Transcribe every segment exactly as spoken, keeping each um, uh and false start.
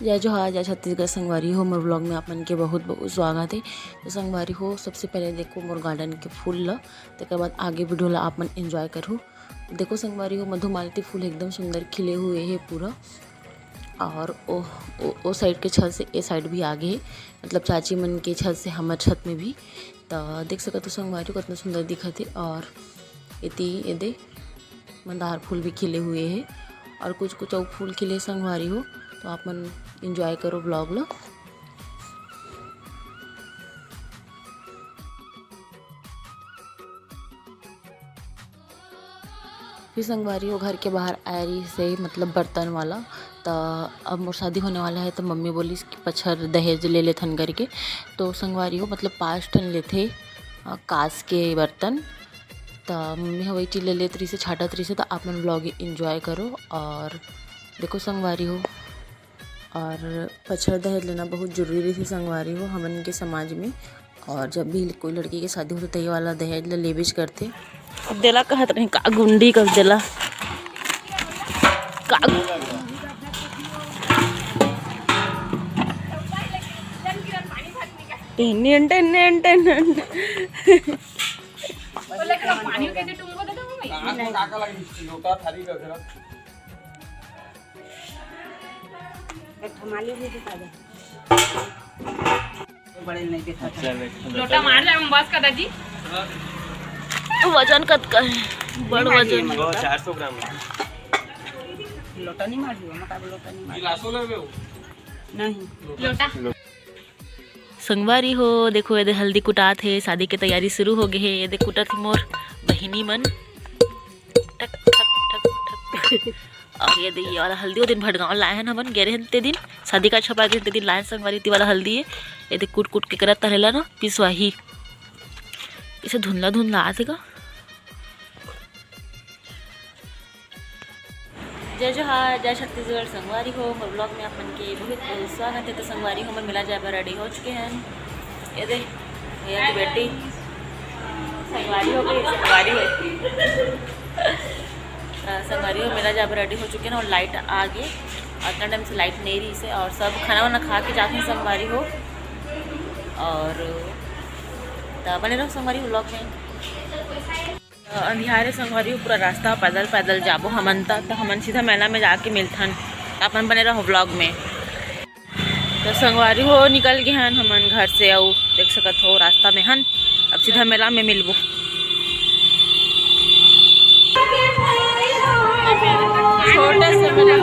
जय जोहार, जय छत्तीसगढ़ संगवारी हो, मोर vlog में आप मन के बहुत बहुत स्वागत है। तो संगवारी हो, सबसे पहले देखो मोर garden के फूल ल, तेकर बाद आगे video ला आप मन enjoy करहु। देखो संगवारी हो, मधुमालती फूल एकदम सुंदर खिले हुए है पूरा, और ओ, ओ, ओ side के छत से ए side भी आगे है, मतलब चाची मन के छत से हमर छत में भी। त देख सकत हो संगवारी हो, कितना सुंदर दिखत है। और एती एदे मंदार फूल भी खिले हुए है और कुछ कुछ अउ फूल खिले संगवारी हो, तो आप मन enjoy करो vlog ला। फिर संगवारी हो, घर के बाहर आए रहिस हे, मतलब बर्तन वाला, त अब मोर शादी होने वाला है, तो मम्मी बोलिस कि पचहर दहेज ले लेथन करके। तो संगवारी हो, मतलब पाँच ठन लेथे, अ, कांस के बर्तन। त मम्मी ह वही चीज ले लेत रहिस हे, छाटत रहिस हे, त आप मन vlog enjoy करो। और देखो संगवारी हो, और पचहर दहेज लेना बहुत जरूरी रहिथे संगवारी हो हमन के समाज में। और जब भी कोई लड़की के शादी होथे, त ये वाला दहेज ल लेबेच करथे। अब देला कहत रही, का गुंडी कर देला, का टेनियन, टेनियन, टेनियन। पानी कैसे टूंगा, दादा, मम्मी? कहाँ को काका लगी? लोटा, थारी का घेरा। एक ठो माली भी दिखा दे। बड़े नहीं देखा था। अच्छा, देख, लोटा मार जाए, बस का दादी। वजन कतका है? बड़ नहीं मारी वजन। है। वो चार सौ ग्राम है। लोटा नहीं मारी हो, मतलब लोटा नहीं मारी। गिलासो लेबे हो? नहीं। लोटा। संगवारी हो, देखो, एदे हल्दी कुटात हे, शादी के तैयारी शुरू हो गे हे। एदे कुटत हे मोर बहिनी मन, टक, टक, टक, टक। और एदे ये वाला हल्दी, वो दिन भटगांव लाए हन हमन, गे रहेन ते दिन, शादी का छपा दिन, ते दिन लाए हन संगवारी, ती वाला हल्दी है। एदे कुट कुट के करत तरेला ना, पिसवाही। इसे धुंधला धुंधला आथे का। जय जोहार, जय छत्तीसगढ़। संगवारी हो, मोर vlog में आप मन के बहुत बहुत स्वागत है। तो संगवारी हो, मैं मेला जाए बर ready हो चुके हैं। ये दे, भैया की बेटी संगवारी हो गई, संगवारी हो। अ, संगवारी हो, मेला जाए बर ready हो चुके हैं और light आ गई। इतना time से light नहीं रही से, और सब खाना वाना खा के जाते हैं संगवारी हो। और त बने रहो संगवारी हो vlog में। अंधियारे संगवारी हो, पूरा रास्ता पैदल पैदल जाबो हमन त, त हमन सीधा मेला में जाके मिलथन। त अपन बने रहो vlog में। त संगवारी हो, निकल गे हन हमन घर से, अउ देख सकत हो रास्ता में हन, अब सीधा मेला में मिलबो। छोटा सा मेला।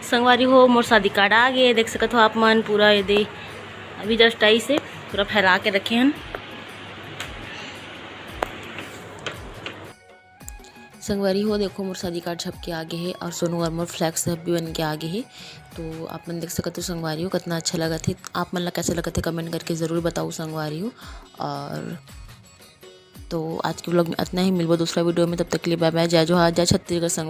संगवारी हो, मोर शादी कार्ड आ गे, देख सकत हो आप मन। पूरा ये दे, अभी just आइस हे, पूरा फैला के रखे हन। संगवारी हो, देखो, मोर शादी कार्ड छप के आ गे हे और सोनू और मोर flex भी बन के आ गे हे। तो आप मन देख सकत हो संगवारी हो, कितना अच्छा लगत हे। आप मन ला कैसे लगत हे, comment करके ज़रूर बताओ संगवारी हो। और तो आज के vlog में इतना ही, मिलबो दूसरा video में। तब तक के लिए bye bye, जय जोहार, जय छत्तीसगढ़ संग।